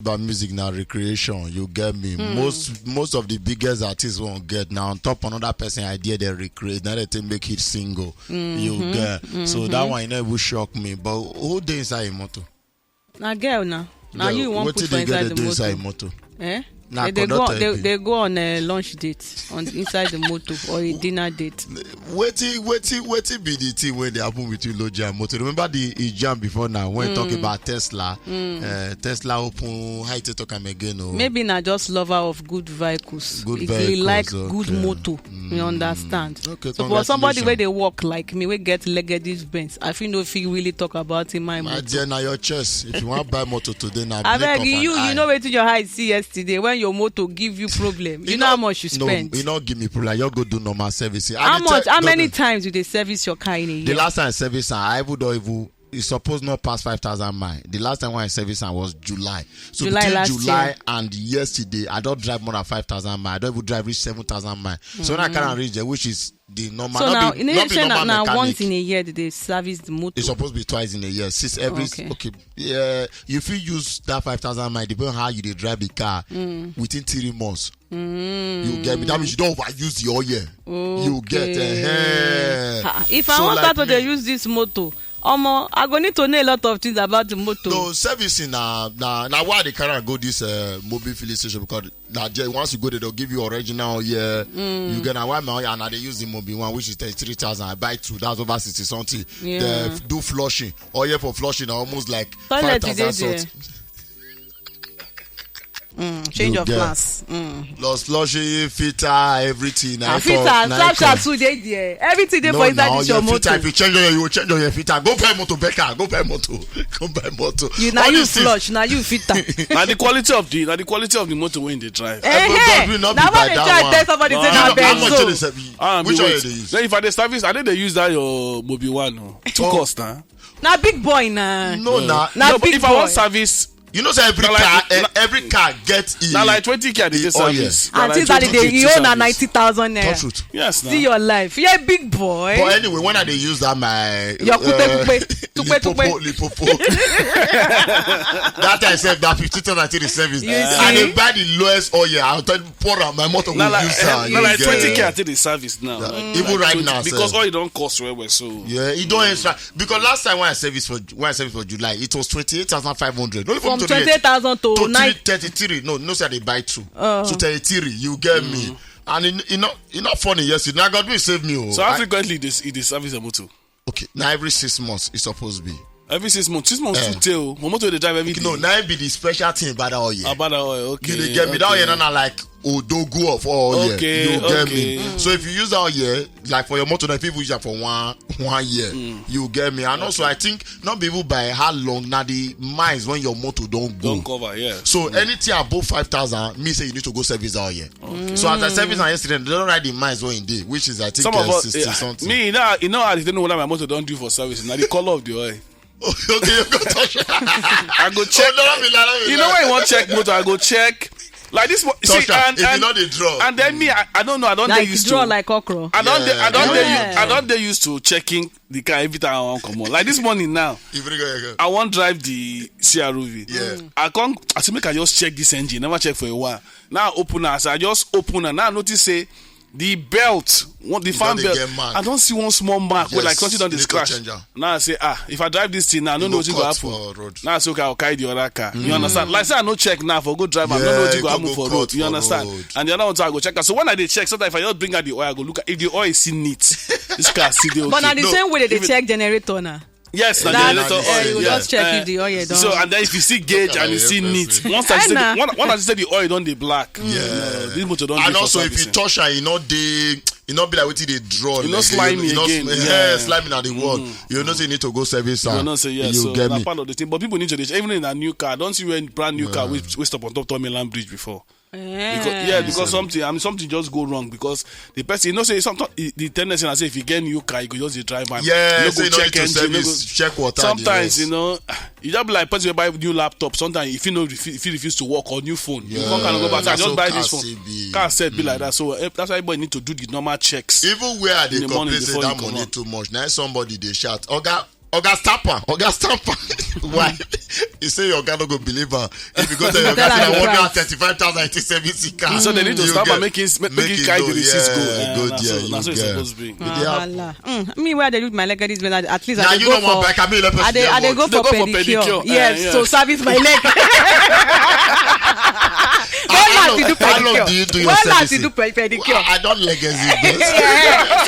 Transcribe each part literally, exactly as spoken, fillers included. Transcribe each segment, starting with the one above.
But music na recreation, you get me. Most most of the biggest artists won't get now on top another person idea they recreate. Now they take make it single, you get. So that one never shock me. But who dey inside a motor? Na girl na. Na you wan put for inside the motor. Eh? Na they, they go they, they go on a lunch date on inside the motor or a dinner date. Wetin wetin wetin be the thing wey dey happen between Loji and motor? Remember the e jam before now when mm. talk about Tesla. Mm. Uh, Tesla open how you talk am again? Oh. Maybe na just lover of good vehicles. Good vehicles. He like okay. Good motor. Mm. You understand? Okay, so for somebody where they work like me, we get legged Benz. I feel no feel really talk about in my motor. My dear, now your chest. If you want buy motor today, now I beg you. You know what your high see yesterday when your motor give you problem. You, you know, know how much you spend. No, you not give me problem. You go do normal servicing. How much? How many times do they service your car in a year? The last time I service, I would not even e suppose not pass five thousand mile. The last time when I service am was July. So July between last July year. And yesterday, I don't drive more than five thousand mile. I don't even drive reach seven thousand mile. Mm-hmm. So when I can't reach there, which is the normal. So not now, be, you know, not be say normal na, na once in a year that they service the motor. It's supposed to be twice in a year. Since every okay, okay yeah, if you use that five thousand mile, depending on how you dey drive the car mm. Within three months. Mm. You get me? That means you don't overuse the oil. Okay. You get uh, if so I want like start to use this motor, Omo, I go need to know a lot of things about the motor. No, servicing na na na why they carry go this uh, mobile filling station because that day once you go there they'll give you original yeah mm. You get na why my and I dey use the mobile one which is thirty three thousand I buy two that's over sixty something yeah. They do flushing oil for flushing na almost like five thousand something. Mm, change you of get. Plans. Mm. Plus flushing, filter, everything. Ah, filter, sharp sharp too dey there. Everything dey no, for inside this your motor. Filter, if you change your, you change your filter. Go buy motor, Becca. Go buy motor. Go buy motor. You now you flush, now you filter. Now the quality of the, now the quality of the motor when they drive. Eh, eh. Now when they try tell somebody no, say na Benz. How much they service? Ah, which one they use? Then if I dey service, I think they use that your Mobi one. No. Two oh. Cost, huh? Na big boy na. No, na. Na no, big if boy. I want service. You know say every na car like, eh, na, every car get e. Na like twenty k I dey take service. And things like dey you own na ninety thousand naira. Touch wood. Yes na. See your life. You're a big boy. But anyway, when I dey use that my your uh, kupe kupe tupe tupe lipopo. That time sef that fifty thousand I take the service. You see? I dey buy the lowest oil. I tell you pour am my motor go use am. Na like twenty k I take the service now. Even right now because oil don cost well well so. Yeah, e don extra. Because last time when I service for when I service for July, it was twenty eight thousand five hundred. Only from twenty eight thousand to nine thirty three. No, no, say they buy two. Uh, so thirty three, you get mm. Me. And it, it not it not funny. Yes, it now God will save me. Oh. So how frequently this it is service a motor? Okay, now every six months it's supposed to be. Every six months, six months eh. Too tell. My motor they drive every okay, day. No, now be the special thing about that oil. About that oil, okay. You they get okay. Me that oil, not like odogu of all okay, year. You okay. Get me? Mm. So if you use that year, like for your motor, if you use that for one one year, mm. You get me. And okay. Also, I think not be able by how long now the miles when your motor don't go. Don't cover, yeah. So mm. Anything above five thousand, me say you need to go service that year. Okay. So as I service on yesterday, they don't write the miles when in day, which is I think some uh, of us, sixty yeah, something. Me, you know, you know, I didn't know what my motor don't do for service. Now the color of the oil. Okay, you go touch. I go check. Oh, no, no, no, no, you know when you want check motor, I go check. Like this one, see, and, and, and then me, I, I don't know, I don't like, used draw to like okra. I don't, yeah. I don't, yeah. Used, I don't, they used to checking the car every time I want come on. Like this morning now, I want drive the C R V. Yeah. I can't. I say make I just check this engine. Never check for a while. Now open as I just open and now I notice say the belt, one, the fan belt, I don't see one small mark yes, with like something on the scratch. Now I say, ah, if I drive this thing now, I don't know what will happen. Now I say, okay, I'll carry the other car. Mm. You understand? Like say I no check now for go drive, yeah, I don't know what will happen for road. You understand? Road. And the other one, I go check. So when I dey check, sometimes if I just bring out the oil, I go look at if the oil is still neat. This car still dey okay. But now the no, same way they check generator now. Yes, na generator oil. You just check if the oil don. So and then if you see gauge and you see neat, once I say the, one, one I say the oil don dey black. Yeah, this motor don. And also if you touch am, you no dey, you no be like wetin dey draw. You no slimy again. Yeah, slimy na the word. You know say you need to go service am. You know say yes. So na part of the thing, but people need to dey even in a new car. Don't see when brand new car wey stop on top Third Mainland Bridge before. Because, yeah, because something, I mean, something just go wrong because the person, you know, say sometimes the tendency, I say, if you get new car, you go just dey drive am. Yeah, you no go check engine, you no go check water. Sometimes, you know, you just be like person wey buy new laptop. Sometimes if you know, if you refuse to work or new phone, you can't kind of go back. I just buy this phone. Car set be like that. So eh, that's why everybody need to do the normal checks. Even where I dey complain say that money too much. Now somebody dey shout, Oga. Oga Stamper, Oga Stamper. Why? You say your oga no go believe am. If you go tell your oga say na one hundred and thirty-five thousand eighty-seven car. So they need to stop and make him make him carry the receipt go. Go there. That's what it's supposed to be. Wahala. Mm, me where they do my leg this, at least I dey go for pedicure. Yes, so service my leg. When last you do pedicure? When last you do pedicure? I don't legacy.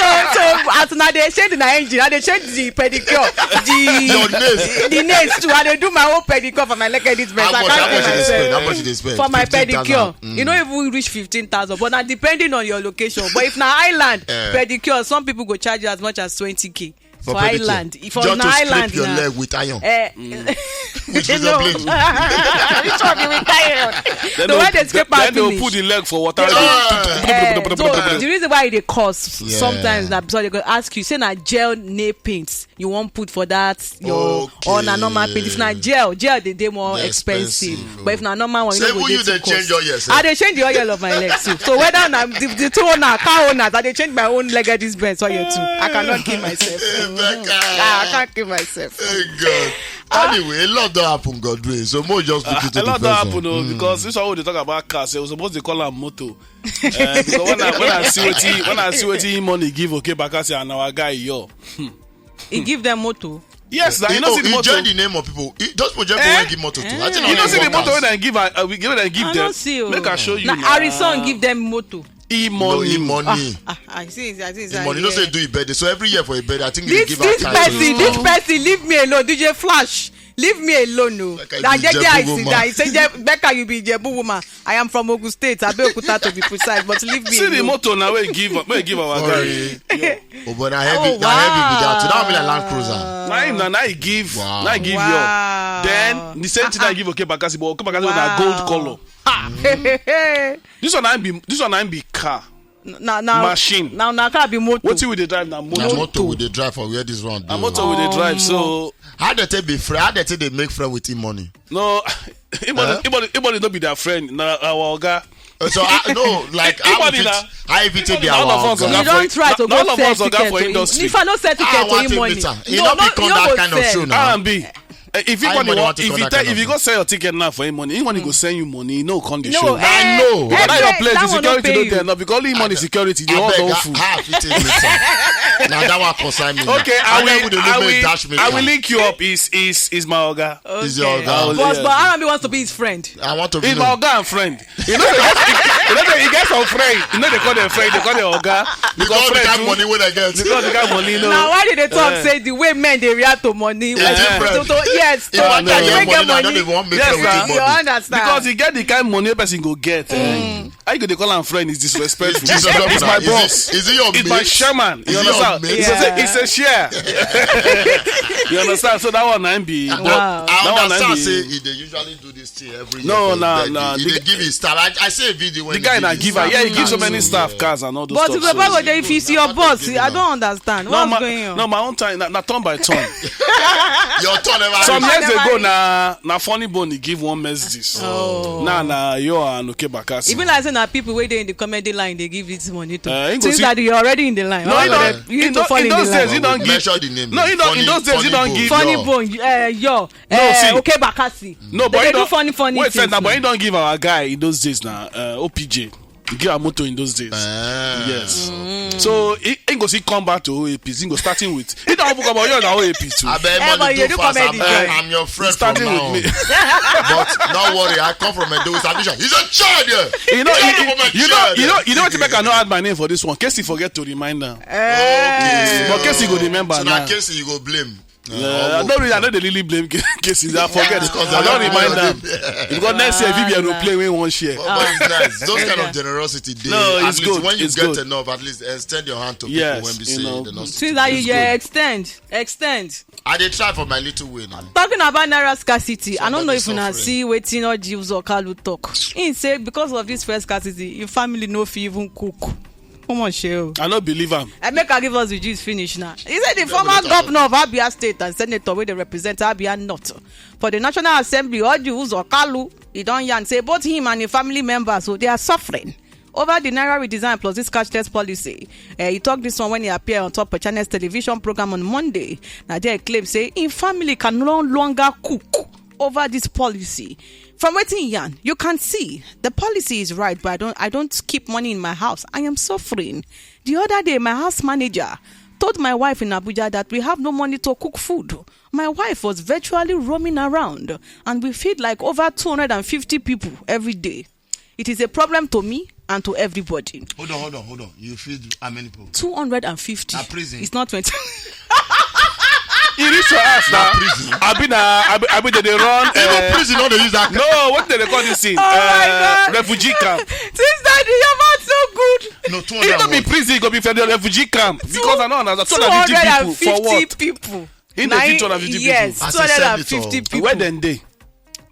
So so as una dey change the engine, I dey change the pedicure. The nails too. I dey do my own pedicure for my leg this. How much you dey spend? How much you dey spend for my pedicure? You no even reach fifteen thousand, but na depending on your location. But if na island pedicure, some people go charge you as much as twenty k for island. If na island, your leg with iron. Eh, with razor blade. Which one be with iron? The way they scrape out finish. Then they put the leg for water. The reason why they cost sometimes na because they go ask you say na gel nail paint you wan put for that your or na normal paint. If na gel, gel dey dey more expensive, but if na normal one, you no go dey too cost. I dey change the oil of my legs too. So whether na the two owner, car owners, I dey change my own leg this Benz oil too. I cannot kill myself. I can't kill myself. Thank God. Anyway, a lot don happen, God will. So mo just look into the person. A lot don happen o, because this one we dey talk about cars, we suppose dey call am motor. Because when I see wetin when I see wetin money give Oke Bakassi and our guy yo. He give them motor. Yes, na you know see the motor. He join the name of people. He just project wey give motor to. I think you know see the motor wey dem give uh, we give dem give them. Make I show you. Na Harrison give them motor. E money. Ah, I see. I see. E money. You know say do e birthday. So every year for a birthday, I think they give her car. This person, this person, leave me alone. D J Flash, leave me alone. No, that J J I see that. He say Becca, you be Ijebu woman. I am from Ogun State, Abeokuta to be precise, but leave me alone. See the motor now wey give wey give our guy. Oh, but na heavy, na heavy be that. That one be like Land Cruiser. Na him na na he give, na he give you. Then the same thing I give Oke Bakassi, but Oke Bakassi na gold color. This one na be this one na be car. Na na machine. Na na car be motor. Wetin we dey drive na motor. Na motor we dey drive for where this one dey. Na motor we dey drive. So how they take be friend? How they take dey make friend with him money? No, him money, him money, him money no be their friend. Na our oga. So I no like how fit how fit to be our oga. You don try to go sell ticket to him. If I no sell ticket to him money, he no be come that kind of show now. R and B. If you money want, if you tell, if you go sell your ticket now for him money, him money go send you money. He no come the show. I know. But that your place, the security no there. No, because only money security. The whole full. Now that one concern me. Okay, I will, I will, I will link you up. Is is is my oga. Is your oga. But but R and B wants to be his friend. I want to be. He's my oga and friend. You know, they get, you know, they get some friend. You know, they call them friend. They call them oga. Because the kind money when I get. Because the kind money, no. Now, why did they talk say the way men they react to money? Yes, to, to, yes, to, to make get money. Yes, sir. You understand? Because he get the kind money a person go get. Eh? How you go dey call am friend? Is disrespectful. It's my boss. Is it your mate? It's my chairman. You understand? It's a share. You understand? So that one na be. Wow. I understand. Say he dey usually do this thing every year. No, nah, nah. He dey give his staff. I, I see a video when the guy na giver. Yeah, he gives so many staff cars and all those stuff. But if you see your boss, I don't understand what's going on. No, my own time na turn by turn. Your turn never. Some years ago na na Funny Bone he give one Mercedes. Oh. Now na you and Oke Bakassi. Even like say na people wey dey in the comedy line dey give this money to. Since that you already in the line. No, you need to fall in the line. Measure the name. No, in those days he don't give. Funny Bone, eh, yo. No, see. Oke Bakassi. No, but they do funny, funny things. Wait, first, but he don't give our guy in those days now, uh, O P J. Give a motor in those days. Yes. So he, he go see come back to O A P. He go starting with. He don't come out. You're the O A P too. I bet money do fast. I'm your friend from now. But no worry, I come from a do with ambition. He's a child. You know, you know, you know what make I not add my name for this one. Casey forget to remind now. Okay. But Casey go remember now. So now Casey you go blame. Yeah, I don't really, I know they really blame cases. I forget. I don't remind them. Because next year, if you be aeroplane, we won't share. But it's nice. Those kind of generosity, they, no, it's good. When you get enough, at least extend your hand to people when we say they not. Since that you extend, extend. I dey try for my little way now. Talking about naira scarcity, I don't know if una see wetin Orji Uzor Kalu talk. He say because of this first scarcity, your family no fit even cook. Come on, shey. I no believe am. I make her give us the gist finish now. He said the former governor of Abia State and senator wey dey represent Abia North for the National Assembly, Orji Uzor Kalu, he don yarn say both him and him family members, so they are suffering Over the Naira redesign plus this cashless policy, eh, he talk this one when he appear on top of Channels television program on Monday. Now they claim say in family can no longer cook over this policy. From wetin yarn, you can see the policy is right, but I don't, I don't keep money in my house. I am suffering. The other day, my house manager told my wife in Abuja that we have no money to cook food. My wife was virtually roaming around, and we feed like over two hundred and fifty people every day. It is a problem to me and to everybody. Hold on, hold on, hold on. You feed how many people? Two hundred and fifty. Na prison. It's not twenty. E reach your house Na now. Prison. Abi na abi, abi they dey run. Even Uh, prison no dey use that. No, what they dey call this thing? Oh my Uh, God. Refugee camp. Since that, your mouth so good. No, two If not be hundred. Prison, e go be for the refugee camp because I don't understand. Two hundred fifty people for what? People. In the two hundred fifty people. Yes, As a two hundred and fifty senator. People. Where then they?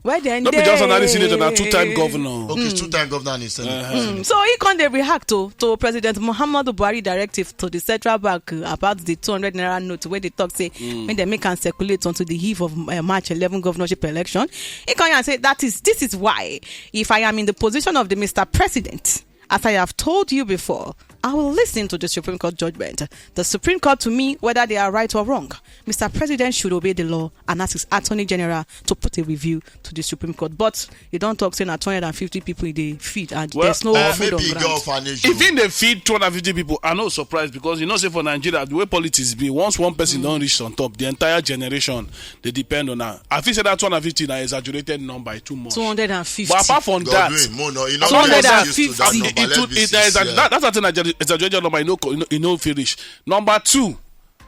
Where then No be just an senator, na two-time governor. Okay, two-time governor and a senator. Mm. So he come dey react to to President Muhammadu Buhari directive to the central bank, uh, about the two hundred naira note wey dey talk say make dem make am circulate until the eve of uh, March eleven governorship election. He come and say that is this is why if I am in the position of the Mister President, as I have told you before, I will listen to the Supreme Court judgment. The Supreme Court to me, whether they are right or wrong, Mister President should obey the law and ask his Attorney General to put a review to the Supreme Court. But you don't talk say na two hundred and fifty people they feed and Well, there's no Uh, food on maybe e get ground. Orphanage. If in dey feed two hundred fifty people, I no surprised because you know say for Nigeria the way politics be, once one person don reach on top, the entire generation dey depend on am. I feel say that two hundred fifty na exaggerated number, e too much. Two hundred and fifty. But apart from that, Godwin, mo no, you I know, don't get understand. used to that It- number. it- Let's it- be it- that is- sincere. that- that's what an exaggerated number. You know, you know, finish. Number two,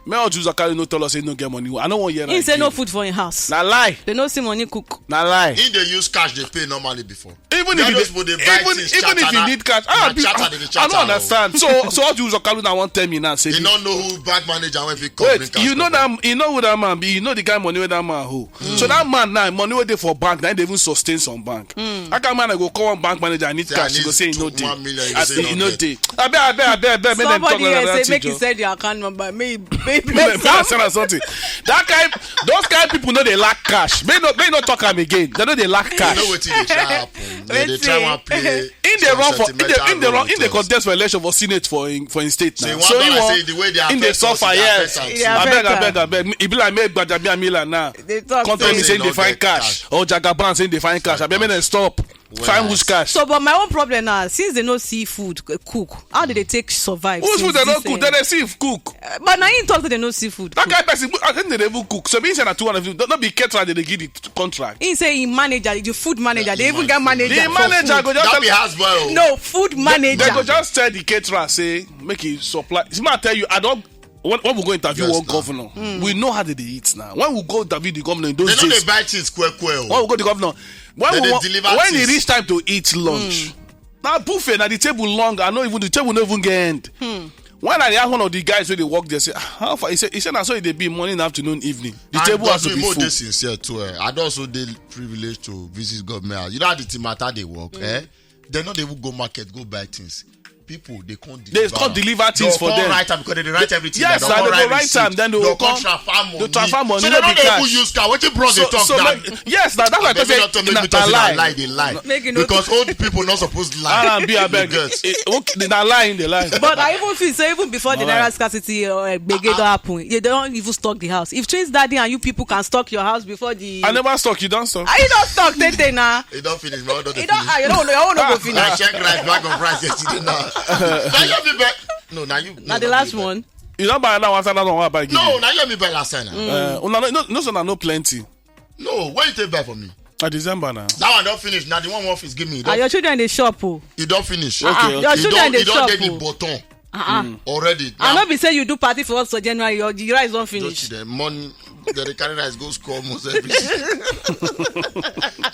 Mayor Jules Akali no tell us say no get money. I no wan hear He that say no again. Food for him house. Na lie. They no see money cook. Na lie. He dey use cash dey pay normally before. Even Where if you those dey- people dey buy even things, even if you Chatana, need cash, ah, na be- Chatana dey I Chatana don't o. Understand. So so what you Akali now wan tell me now? Say He be- no know who bank manager wey fit come bring Wait, cash you know come. That you know who that man be? You know the kind money wey that man hold. So that man now, money wey dey for bank, na dey even sustain some bank. That kind man, I go call one bank manager, I need Say, I cash. He go need say he two- no dey. one million, he I say say no he no get. Dey. Abeg, abeg, abeg, abeg. Make dem talk Somebody here another say thing, make you Joe. Send your account number. May may Make dem send am something. That kind, those kind people no dey lack cash. May no, may no talk am again. They no dey lack You cash. know wetin dey try happen. They dey try Wetin? wan play. In the some run for in the, sentimental in the run in the loyalties. Contest for election for Senate for in for in state Say now. one So dollar he say wan the way they in dey affect us, suffer, they yes. affect us. Yeah, Abeg, better. Abeg, abeg. E be like make Gbajabiamila now. They talk Come tell me say say Say they no find get cash or Jagaban say they find cash. Abeg, make dem stop. Find which cash? So, but my own problem now, since they no see food uh, cook, how do they take survive? Whose since food they no this, cook? uh, They dey see if cook. Uh, but now he talk say they no see food. That Cook. Kind person, I think they dey even cook. So means na two hundred fifty. No be caterer they dey give the contract. He say he manager, the food manager. They The even get man- manager. The for manager food. go just That tell be house boy o. No food manager. They go just tell the caterer say make he supply. See, I tell you, I don't. When, when we go interview Yes, one now. Governor, we know how they dey eat now. When we go interview the governor in those They no days, dey buy things quick quick. when we go the governor, when They we dey want, deliver when he things. Reach time to eat lunch, now buffet, now the table long. I know even the table no even get end. When I ask one of the guys where they work there, say, "Ah, how far?" He said, he said, "I saw it dey be morning, afternoon, evening. The And table has to Godwin, be mo full." Dey sincere too. Eh. I don also dey privileged to visit government house. You know how the thing matter dey work. Eh? They no dey even go market go buy things. People they come They come deliver things for them. Write am because they dey write everything. Yes, They sir, come they go write write receipt. am, then they They go come come- transfer money. they transfer money, So no they no be dey even cash. Use card. Wetin bros dey So, talk so now? make- yes, now that's why I Maybe say not to make na, me na talk say na lie. Lie, they lie. Make you no Because old people not supposed to lie. R and B, abeg. You get? Eh, okay, na lie in the lie. But I even feel say even before the Alright. Naira scarcity uh, gbege don happen, they don't even stock the house. If Twins Daddy and you people can stock your house before the I never stock. You don't stock. Ah, you don't stock tete now. E don finish. My own don You dey don't. finish. Ah, you don't know. Your own no go Ah, finish. I check rice bag of rice yesterday now. Now you be buy. No, now you. Now the last one. You don't buy another one. Another one. I buy give No, you. Now you me buy last time. Uh, una no, no, no, so na no plenty. No, what you take buy for me? Na December now. That one don finish. Now the one office give me. Ah, your children dey shop o. E don finish. Okay, Ah, okay. your E children don, dey e don shop dey the o. bottom Ah, already. I Now, no be say you do party for us for January, your the rice don just finish. the money. They dey carry rice go school almost every season.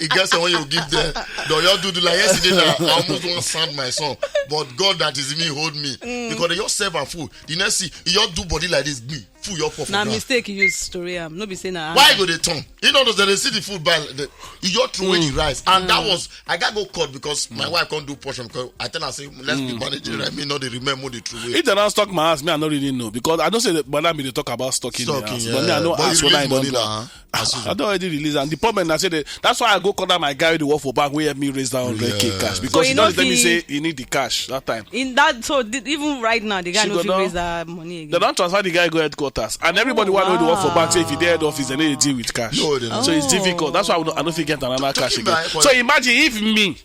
E get some when you give them, the oyo do do like yesterday now. I almost wan send my son, but God that is me hold me because they just serve am food. The next thing, you just do body like this, me full your pot for Na ground. Mistake you use story am. No be say na. Why you go dey turn? You know those they see the food buy. The, you just throw away the rice, and that was I got go court because my wife can't do portion. Because I tell her say let's be managing. I mean, not the remember the true way. If they don't stock my house, me I no really know because I don't say that. But I mean they talk about stocking the Stocking, house. yeah. But me I know. But I, Release money now. I don already release, and the problem na say that, that's why I go call that my guy wey dey work for bank wey help me raise that hundred k cash, because he don tell me say he need the cash that time. In that, so even right now, the guy no fit raise that money again. They don transfer the guy go headquarters, and everybody wey dey work for bank say if you dey head office, they no dey deal with cash. So it's difficult. That's why I no fit get another cash again. So imagine if me,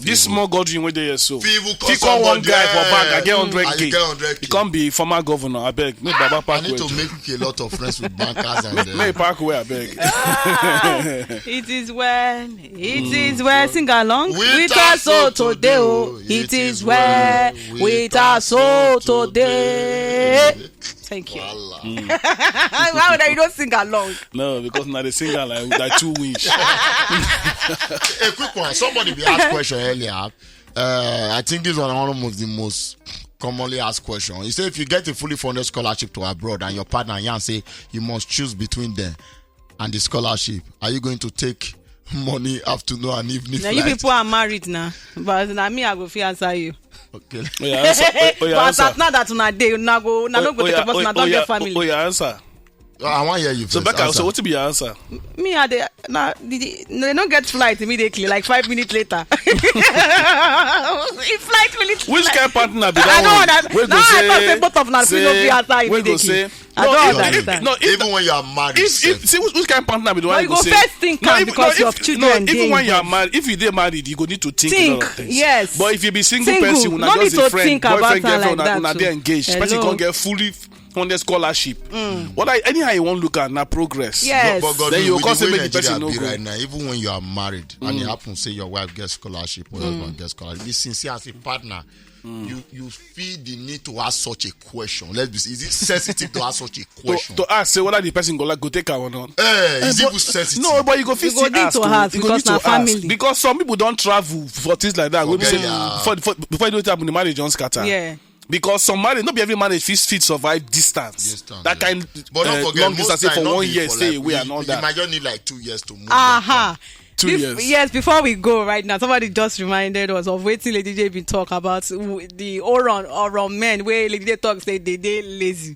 this small Godwin wey dey here so, fit call one guy for bank, I get hundred k. He come be former governor. Abeg, make Baba pack well. I need to make a lot of friends with bankers and make pack well, abeg. It is well, it is well. Sing along with us so today. Oh, it is well with us so today. Thank you. Why would I, you don't sing along? No, because now they sing like, like two wins. A quick one. Somebody we asked question earlier. Uh, I think this one one of the most commonly asked question. He said, if you get a fully funded scholarship to abroad and your partner Yan say you must choose between them and the scholarship, are you going to take money afternoon and evening? Now you people are married now, but now me I go fit answer you. Okay. Oh, yeah, answer. Oh, oh, yeah, but answer. As now that una dey, una go, una no go take a person, una don get family. Oh, yeah, answer. I wan hear you first. So Becca, so wetin be your answer? Me, I dey, na, the, the, no, they don't get flight immediately, like five minutes later. If flight minutes. Which kind partner be that one? I don't understand. No, I thought say both of them fit no be answer immediately. I don't understand. No, even when you are married, if, if, see which, which kind partner be the one you go first think am because you have children. Even when you are married, if you dey married, you go need to think a lot of things. Yes. But if you be single person, una just a friend, boyfriend, girlfriend, una dey engaged. Person come get fully on the scholarship. What I, anyhow you wan look at na progress. Yes. But, but God, then you come say make the person no go. Right now, even when you are married and it happens say your wife gets scholarship or husband gets scholarship, be sincere as a partner. You, you feel the need to ask such a question. Let's be, is it sensitive to ask such a question? To ask say whether the person go like go take am or not. Eh, is it even sensitive? No, but you go fit still ask. You go need to ask because na family. Because some people don travel for things like that. Wey be say before, before, before you know it happen, the marriage don scatter. Yeah. Because some marriage, not be every marriage fit, fit survive distance. Distance, that kind, but don't forget, long distance, say for one year, stay away and all that. You might just need like two years to move. Aha. Two years. Yes, before we go right now, somebody just reminded us of wetin Lady J been talk about, the Oron, Oron men wey Lady J talk say they dey lazy.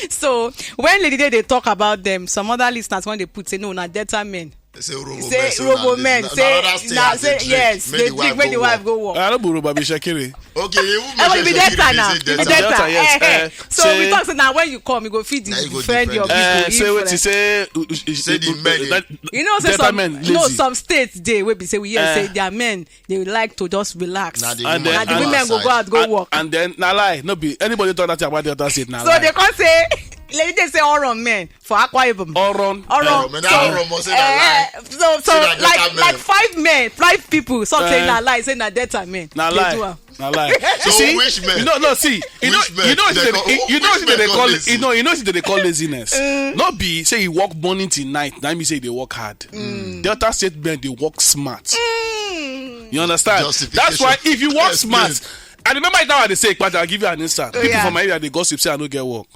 So when Lady J dey talk about them, some other listeners when they put say no, na Delta men. Say Urobo men, say na, say yes, they drink when the wife go work. I no be Urobo, I be Shekere. Okay, you be Delta now. You be Delta, yes. So we talk say now when you come, you go fit defend your people. Say wetin, say the men. You know say some, no, some states dey wey be say we hear say their men, they like to just relax. And the women go go out go work. And then na lie, no be anybody talk that thing about Delta State na lie. So they come say, Lady J say Oron men for Akwa Ibom. Oron. Oron. So, so, so like, like five men, five people, some say na lie, say na Delta men. Na lie. Na lie. So which men? You know, no, see, you know, you know, you know, they call, you know, you know, they call laziness. No be say you work morning till night. That mean say they work hard. Delta State men, they work smart. You understand? That's why if you work smart, I remember it now. I dey say, but I'll give you an instance. People from my area, they gossip say I no get work.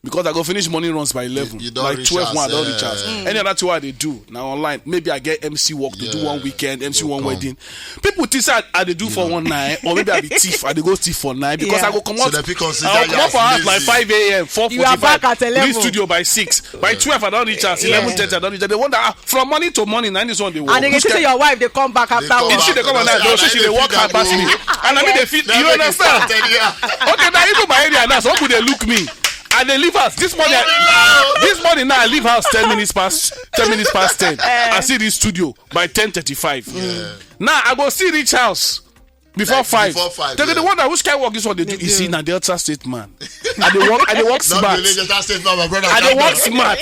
Because I go finish morning runs by eleven. Like twelve, one, I don reach house. Any other thing I dey do now online. Maybe I get M C work to do one weekend, M C one wedding. People think say I dey do for one night, or maybe I be thief. I dey go thief for night because I go come out. I go come out for house like five a.m., four forty-five. Reach studio by six. By twelve, I don reach house. Eleven thirty, I don reach. They wonder, ah, from morning to morning, na this one dey work. And they say your wife dey come back after work. If she dey come at night, no, say she dey work hard pass me. And I mean, they fit. You understand? Okay, now even my area now, some people dey look me. I dey leave house this morning. This morning now, I leave house ten minutes past, ten minutes past ten. I see this studio by ten thirty-five. Now I go still reach house before five. They go dey wonder which kind work this one dey do. You see, na Delta State man. I dey work, I dey work smart. I dey work smart.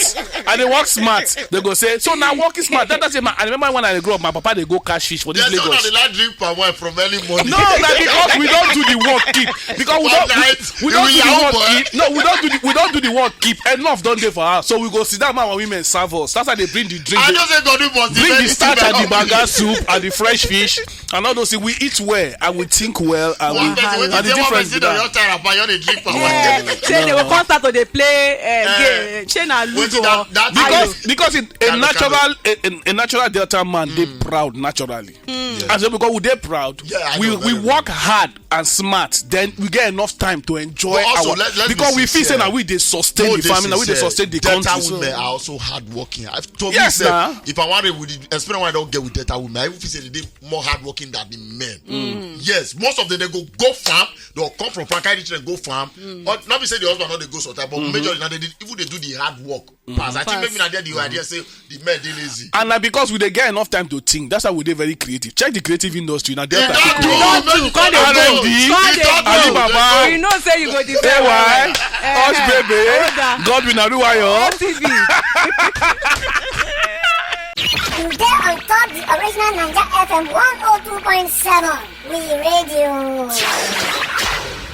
I dey work smart. They go say, so now working smart. That, that's it, man. I remember when I grow up, my papa dey go catch fish for this Lagos. They like drink palm wine from early morning. No, na because we don do the work keep. Because we don, we, we don do the work keep. No, we don do the, we don do the work keep. Enough don dey for house. So we go sit down, man, our women serve us. That's how they bring the drink. I just say God must bring the starch and the banga soup and the fresh fish. And all those things, we eat well and we think well and we, and the difference be that. Say they will come start to dey play, uh, game. Say na ludo. Because, because a natural, a, a natural Delta man dey proud naturally. I say because we dey proud. Yeah, I we know, we very work hard and smart. Then we get enough time to enjoy But also, our let- let me because we be feel say sincere. na we dey sustain Mo the dey family, na we dey sincere. sustain the Delta country. So. Women are also hardworking. I to Yes, me, sef, na. If I want to, with the experience I don't get with Delta women, I even feel say they dey more hardworking than the men. Yes, most of them they go go farm. They'll come from farm, carry children, go farm. Or not be say the husband not they go sometimes, but majorly now they did, even they do the hard work. Pass. I think Pass. Maybe na there the idea say the men dey lazy. And na because we dey get enough time to think, that's why we dey very creative. Check the creative industry na there. It don't do. Don't do, come dey It don't go. do. Come dey It don't go. do. Alibaba, You know say you go defend A Y, well. Hush Baby, Oga. Godwin Aduwayo. O T V. You dey on top the original Naija F M one oh two point seven. We radio.